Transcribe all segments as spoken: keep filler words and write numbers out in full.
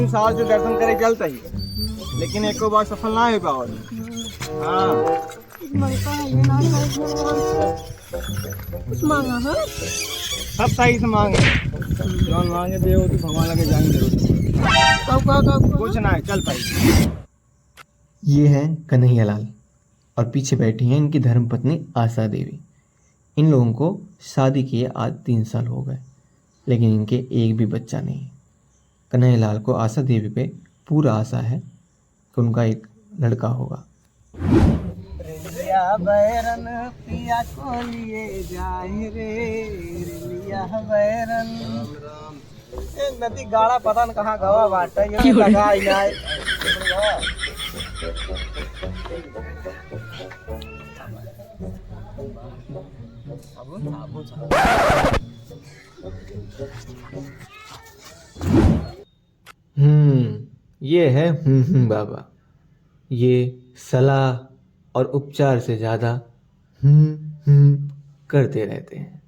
साल से दर्शन करे चलता ही, लेकिन एको बार सफल ना हो पावल। हाँ। कुछ मांगा, हाँ? सब सही से मांगे। जौन मांगे दे, वो तो भगवान लगे जाएंगे। कब, कब, कब, कब? कुछ ना है, चल पाई। ये हैं कन्हैयालाल और पीछे बैठी हैं इनकी धर्मपत्नी आशा देवी। इन लोगों को शादी किए आज तीन साल हो गए, लेकिन इनके एक भी बच्चा नहीं। कन्हैयालाल को आशा देवी पे पूरा आशा है कि उनका एक लड़का होगा। रेलिया बैरन पिया को लिए जाए रे, रेलिया बैरन। ए, नदी गाड़ा पता न कहाँ गवा बाटे, ये क्यों रे? लगा ही ना है। हम्म, ये है हम्म हम्म बाबा। ये सलाह और उपचार से ज्यादा हम्म हम्म करते रहते हैं।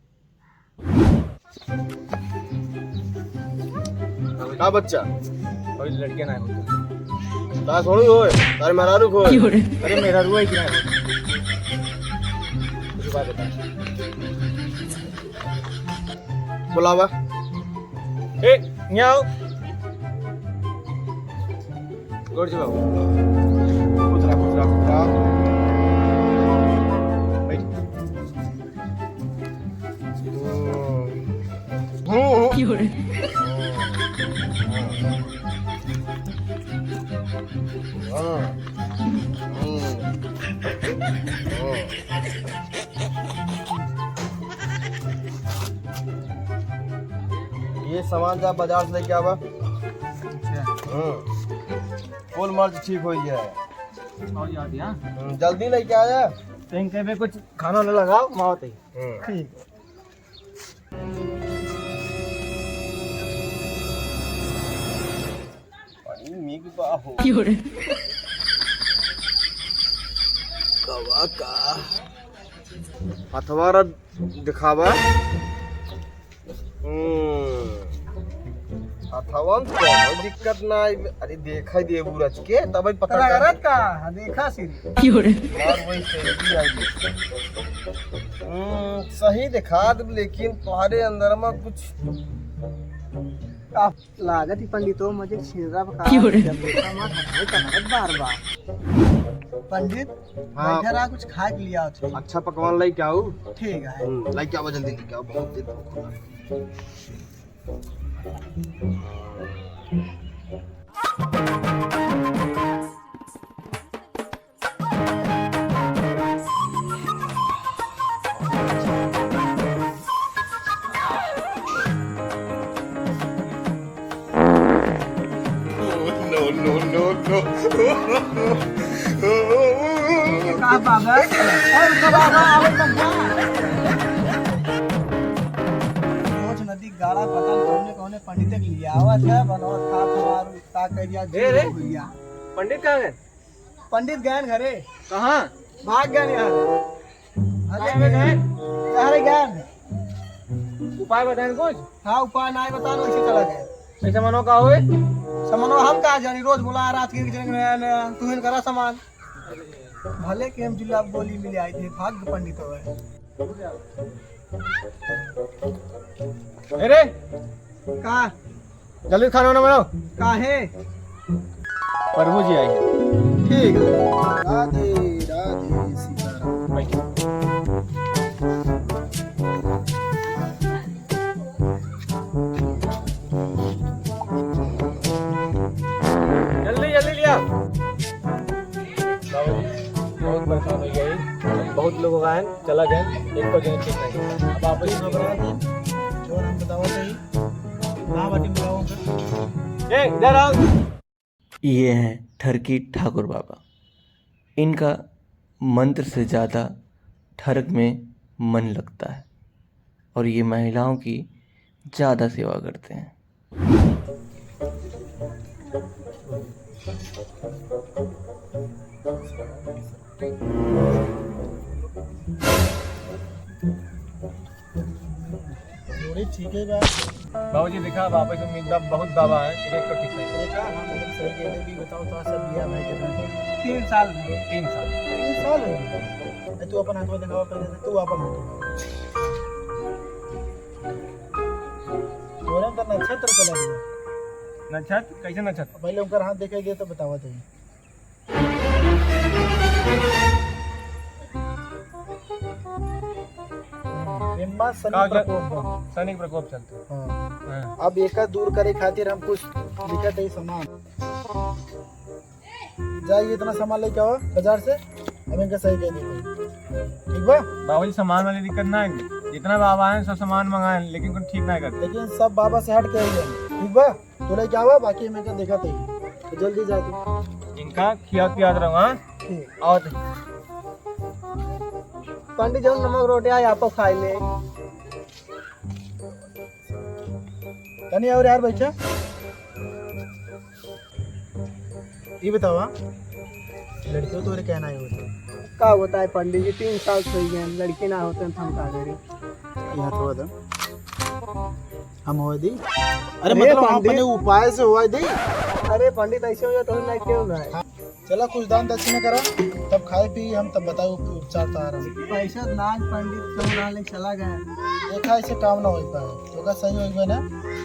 का बच्चा? अभी लड़के ना होते। का थोड़ी होए, तारे मेहरारू को होए। क्यों रे? अरे मेहरारू है कि ना होते? कुछ बात बता। बुलावा। ए, यहाँ आओ। गोड़ छुआओ। खुश रहा, खुश रहा, खुश रहा। बैठ। हम्म। हम्म। क्यों रे? हाँ। हम्म। हम्म। ये सामान जा बाजार से लेके आवा। अच्छा। हम्म। फुल मर्ज ठीक हो गया है। और याद, हाँ? हम्म, जल्दी लेके आया। तें के भी कुछ खाना ना लगाओ, मावत ही। हम्म। ठीक। बड़ी नीक बा हो। क्यों रे? कवा का? हथवा रा दिखावा। हम्म। हथवा में कोनो दिक्कत ना आई। अरे देखा देबू रच के, तब पता तोरा चली। गलत का? हाँ, देखा सिरी। क्यों रे? यार वही सही आई। हम्म, सही दिखा दे, लेकिन तुम्हारे अंदर में कुछ का लागत ही पंडितो मुझे छिनरा बका। क्यों रे? जब देखा मार हटाई कमरत बार बार। पंडित, हाँ। बैठे रहा, कुछ खा के लिया थे। अच्छा पकवान लाई क्या हो? ठीक है। हम्म, लाई क्या हो, जल्दी लेके आओ, बहुत देर भूख लगा। No, no, no, no। का बाबा? और का बाबा, आवे तब जा। रोज नदी गाड़ा पता न कौने कौने पंडित के लिए आवत है, बनवत खात हमारू का कह दिया, ए रे। भैया। पंडित कहाँ गए? पंडित गए घरे। कहाँ? भाग गए यार। अरे काहे में गए? अरे गए। उपाय बताएं कुछ? हाँ, उपाय ना बताओ, ऐसे चला गए। ऐसे मनो का होए? समनो हम का जानी, रोज बोला रात के एक जने नया नया, तू ही करा सामान। भले के हम जुलाब गोली मिले आई थे, भाग्य पंडित होए। अरे का? जल्दी खाना वाना बनाओ। काहे? प्रभु जी आए हैं। ठीक है। राधे राधे सीताराम। बैठो। जल्दी जल्दी लिया। बाबूजी, बहुत परेशान हो गया है। बहुत लोग आए, चला गए, एक को जने ठीक नहीं। अब आप ही घबरा दे, जो हम बताओ सही। हाँ, बाटी बुलाओ उनसे। ए, इधर आओ। ये हैं ठरकी ठाकुर बाबा। इनका मंत्र से ज़्यादा ठरक में मन लगता है और ये महिलाओं की ज़्यादा सेवा करते हैं। जोड़ी ठीक है बा। बाबूजी, देखा, अब आपस में दब, बहुत दबा है, एक तो ठीक नहीं। देखा, हम लोग सही कहते भी बताओ तो सब बिया भाई कितना है? तीन साल में। तीन साल। तीन साल हो गए। ए, तू अपन हाथवा दिखावा पहले से, तू अपन हाथ। तोरा का नक्षत्र चला गया। नक्षत्र? कैसे नक्षत्र? पहले उनकर हाथ देखे गए तो बतावा तो। एम्मा शनि का क्या? प्रकोप बा। शनि प्रकोप चलते। हाँ। हाँ। अब एका दूर करे खातिर हम कुछ लिखत है सामान। जा, ये इतना सामान लेके आओ बाजार से, हम इनका सही कर देंगे। ठीक बा? बाबूजी, सामान वाली दिक्कत ना है, जितना बाबा हैं सब सामान मंगाए, लेकिन कुछ ठीक ना करते। लेकिन सब बाबा से हट के आई है, ठीक बा? तू लेके आवा, बाकी मैं क्या देखा थे, तो जल्दी जा तू। इनका खिया पियात रहो, हाँ? ठीक। और पंडित जी, नमक रोटी आई, आपो खाई ले। तनी और यार बैठा। ये बतावा, लड़कियों तोरे कहना है होता? का बताए पंडित जी, तीन साल से हो गए, लड़की ना होते तो हम का करें? यहाँ थोड़ा दा। हम होए दी। अरे अरे मतलब हम पंडित। अपने उपाय से होए दी। अरे पंडित, ऐसे हो जाए तो ना क्यों भाई? हाँ, चला कुछ दान दक्षिणा करा, तब खाए पी हम तब बताओ उपचार तो आ रहा है। पैसा ना पंडित क्यों ना ले चला गया। देखा ऐसे काम ना हो पाए, तो का सही होइबे ना?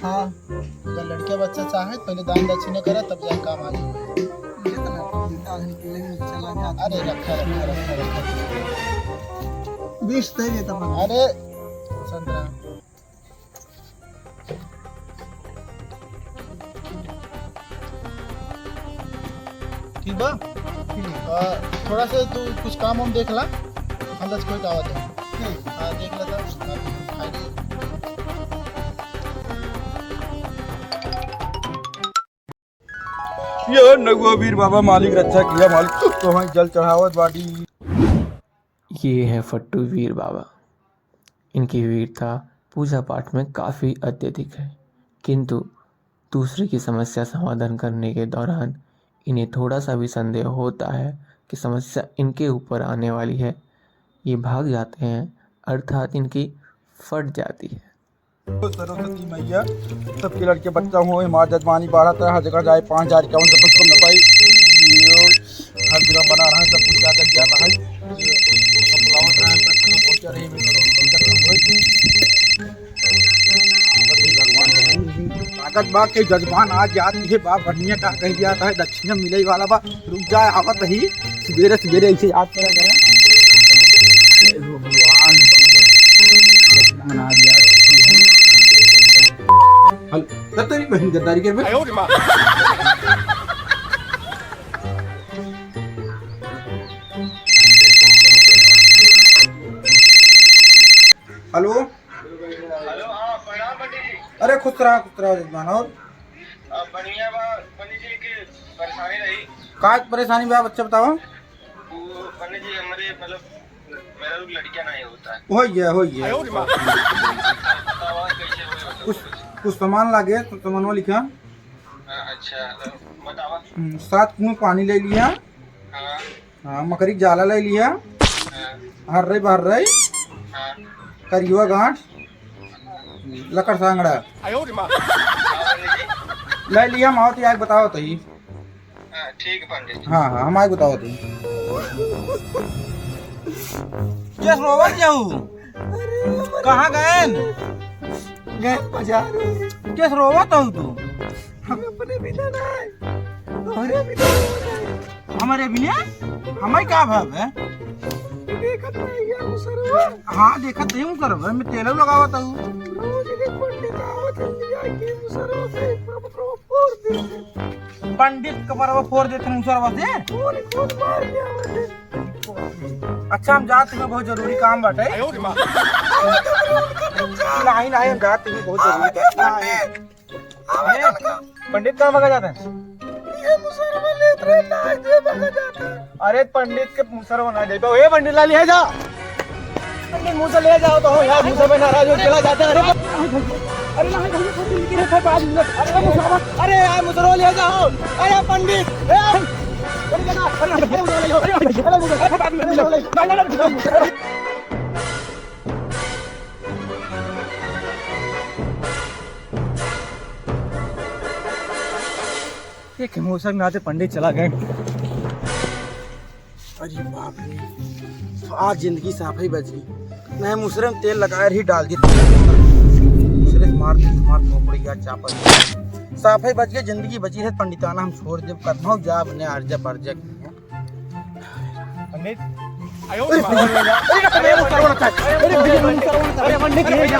हाँ। अगर लड़के बच्चा चाहे पहले दान दक्षिणा करा तब जाए काम आ जाए। ये तो ना पंडित, आज निकले में चला गया। अरे रखा, रखा, रखा, रखा। बीस दे देता पंडित। अरे संतरा। ठीक बा? ठीक। आ, थोड़ा सा तू कुछ काम वाम देख ला, हम दस कोई आवत है। ठीक। हाँ, देख लेता। ये नगुआ वीर बाबा मालिक रक्षा किया, मालिक तो हम जल चढ़ावत बाटी। ये है फट्टू वीर बाबा। इनकी वीरता पूजा पाठ में काफ़ी अत्यधिक है, किंतु दूसरे की समस्या समाधान करने के दौरान इन्हें थोड़ा सा भी संदेह होता है कि समस्या इनके ऊपर आने वाली है, ये भाग जाते हैं, अर्थात इनकी फट जाती है। सरस्वती मैया, सबके लड़के बच्चा हो, हमार जजमानी बाढ़त है, हर जगह जाए पाँच हजार इक्यावन से कुछ कम न पाई। ये हर जगह बना रहा है, सब कुछ क्या कर जाता है। ये सब बुलावत रहा है, तक सब पहुंचा रही है, दिक्कत न होए। भगवान, ताकत बा के जजमान आ जाती है, बा बढ़िया का कह जाता है, दक्षिणा मिले वाला बा। रुक जा, आवत ही, सवेरे सवेरे ऐसे याद करा करा। हे भगवान, बना दिया। हल, तब तेरी बहन गद्दारी कर बे। हेलो। हेलो, हाँ, प्रणाम पंडित जी। अरे खुश रहा, खुश रहा जजमान। और? अब बढ़िया बा पंडित जी, के परेशानी रही। का परेशानी बा, बच्चा बताओ। वो पंडित जी, हमरे मतलब मेरा लोग लड़कियां नहीं होता है। हो गया, हो गया। बतावा कैसे होई, मतलब कुछ, कुछ सामान लागे तो सामानवा लिखा। हाँ, अच्छा, तो बतावा। हम्म, सात कुएं पानी ले लिया। हाँ। हाँ, मकरी के जाला ले लिया। हाँ। हर्रे बहर्रे। हाँ। करियुआ गांठ। लकड़ सांगड़ा। ले लिया, हम आवत ही, आके बताओ तो ही। हाँ, ठीक है पंडित। हाँ, हाँ, हम आके बताओ तो ही। केस रोवत जाऊ? कहाँ गएन? गए बाजार। केस रोवत हऊ तू? हम अपने बिना ना आए, तोहरे बिना रोवत हई। हमरे बिना? हमें का भाव है? देखत नहीं है मुसरवा। हाँ, देखत नहीं हूँ करब, मैं तेल लगावत हूँ। रोज के पंडित आवत है, लिया के मुसरवा से कपड़ा फोड़ दे। पंडित कपड़ा फोड़ देते हैं मुसरवा से? फोड़, फोड़ मार के आवत है। अच्छा, हम जात में बहुत जरूरी काम बाटे। नहीं, नहीं, हम जात में बहुत जरूरी काम। पंडित कहाँ भगा जाता है? ये मुसरवा लेत रहे, ना दे भगा जाता है। अरे पंडित के मुसरवा ना दे पाओ। ए पंडित ला लिया जा। पंडित मुसरवा ले जाओ तो हो यार, मुसरवा नाराज हो चला जाता है। अरे, अरे ना, अरे मुसरवा, अरे यार मुसरवा ले जाओ। अरे पंडित, ए, अरे मुसरवा ले जाओ। अरे, अरे मुसरवा ले जाओ। अरे, अरे मुसरवा ले जाओ। अरे, अरे मुसरवा ले जाओ। एक मुसर में आते पंडित चला गए। अरे बाप रे, आज जिंदगी साफे बच गई। नहीं, मुसरे में तेल लगाए रही, डाल दी। मुसरे से मार दी, मार खोपड़ी या चापल। साफे बच गए, जिंदगी बची है पंडिताना, हम छोड़ देब, करना हो जाब ने आर्जा पर्जा की है। पंडित, अरे, अरे, अरे, अरे, अरे, पंडित, ये जा।